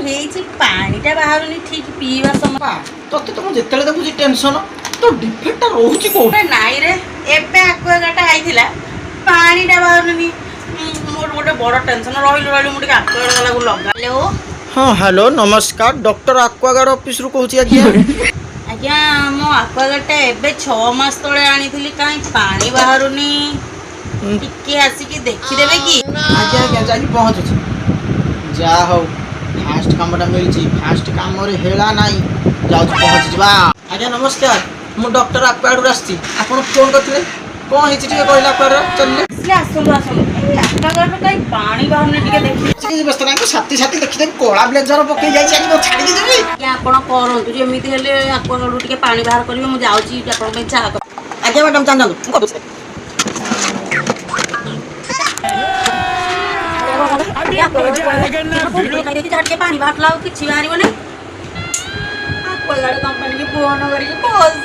ହେଇଛି, ପାଣିଟା ବାହାରୁନି ଠିକ ପିଇବା ସମୟ। ବା, ତତେ ତ ମୁଁ ଯେତେବେଳେ ଦେଖୁଛି ଟେନସନ। ତୋ ଡିଫେକ୍ଟଟା ରହୁଛି କୋଉଠି? ନାଇଁ ରେ, ଏବେ ଆକୁଆଗାର୍ଡଟା ଆଇଥିଲା, ପାଣିଟା ବାହାରୁନି। ମୋର ଗୋଟେ ବଡ ଟେନସନ। ରହିଲୁ ରହିଲୁ, ମୁଁ ଟିକେ ଆକୁଆଗାର୍ଡ ବାଲାକୁ ଲଗା। ହ୍ୟାଲୋ। ହଁ, ହ୍ୟାଲୋ, ନମସ୍କାର, ଡକ୍ଟର ଆକ୍ୱାଗାର୍ଡ ଅଫିସରୁ କହୁଛି ଆଜ୍ଞା। ଆଜ୍ଞା, ମୋ ଆକୁଆଗାର୍ଡଟା ଏବେ 6 ମାସ ତଳେ ଆଣିଥିଲି, କାହିଁ ପାଣି ବାହାରୁନି? ଟିକେ ଆସିକି ଦେଖିଦେବେ କି? ଆଜ୍ଞା ଆଜ୍ଞା, ଯାଇକି ପହଞ୍ଚୁଛି। ଯାହା ହଉ, ଫାଷ୍ଟ କାମଟା ମିଳିଛି, ଫାଷ୍ଟ କାମରେ ହେଳା ନାହିଁ। ଯାଉଛି, ପହଞ୍ଚିଯିବା। ଆଜ୍ଞା ନମସ୍କାର, ମୁଁ ଡକ୍ଟର ଆକ୍ୱାଗାର୍ଡରୁ ଆସିଛି। ଆପଣ ଫୋନ୍ କରିଥିଲେ, କ'ଣ ହେଇଛି ଟିକେ କହିଲେ ଆକ୍ୱାଗାର୍ଡର ଚାଲିଲେ। ଆସିଲେ, ଆସନ୍ତୁ ଆସନ୍ତୁ। ଏଇ ଆକୁଆଗାର୍ଡରୁ କାହିଁ ପାଣି ବାହାରୁନି, ଟିକେ ଦେଖି। କିଛି ବ୍ୟସ୍ତ ନାହିଁ, ମୁଁ ସାଥି ସାଥି ଦେଖିଦେବି। କଳା ବ୍ଲେଜର ପକେଇ ଯାଇଛି, ଆଜି ମୁଁ ଛାଡ଼ିକି ଯିବି। ଆଜ୍ଞା, ଆପଣ କରନ୍ତୁ, ଯେମିତି ହେଲେ ଆକୁଆଗାର୍ଡରୁ ଟିକେ ପାଣି ବାହାର କରିବେ। ମୁଁ ଯାଉଛି ଆପଣଙ୍କ ପାଇଁ ଚାହା। ଆଜ୍ଞା ମ୍ୟାଡ଼ାମ୍, ଚାଲନ୍ତୁ, ମୁଁ କରୁଛି। ଟିକେ ପାଣି ବାହାରିଲା, ଆଉ କିଛି ବାହାରିବନି। ଆକୁଆଗାର୍ଡ କମ୍ପାନୀକି ଫୋନ କରିକି ଫସି